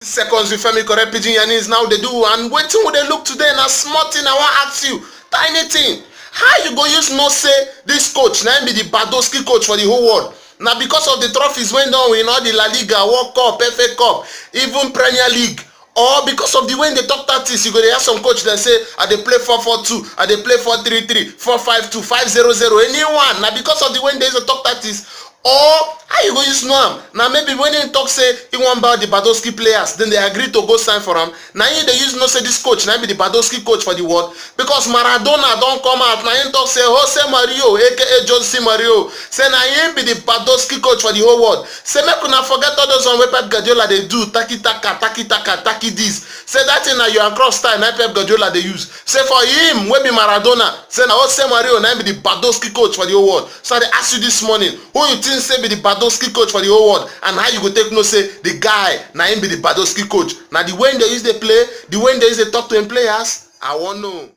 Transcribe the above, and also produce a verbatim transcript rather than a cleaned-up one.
Seconds with Femi Correct Pidgin Yarnings now dey do, and wetin we dey look today na small thing I wan ask you, tiny thing. How you go use know say this coach na him be the Badowski coach for the whole world? Na because of the trophies wey don win, all the La Liga, World Cup, F A Cup, even Premier League, or because of the way they talk tactics? You go dey hear some coach dem say, "I dey play four four two, I dey play four three three, four five two, five zero zero, anyone." Na because of the way they use to talk tactics, or how you go use know am? Na maybe when he talk say he wan buy the Badowski players, then they agree to go sign for am. Na him dey use know say this coach na him be the Badowski coach for the world, because Maradona don come out, na him talk say Jose Mario, A K A Jose Mario, say na him be the Badowski coach for the whole world. Say make una forget all those one wey Pep Guardiola dey do, taki taka, taki taka, taki this. Say that thing na Johan Cruyff style na Pep Guardiola dey use. Say for him wey be Maradona, say na Jose Mario na him be the Badowski coach for the whole world. So I dey ask you this morning, who you think say be the Badowski coach for the whole world, and how you go take know say the guy na him be the Badowski coach? Na the way they use dey play, the way they use dey talk to him players, I wan know.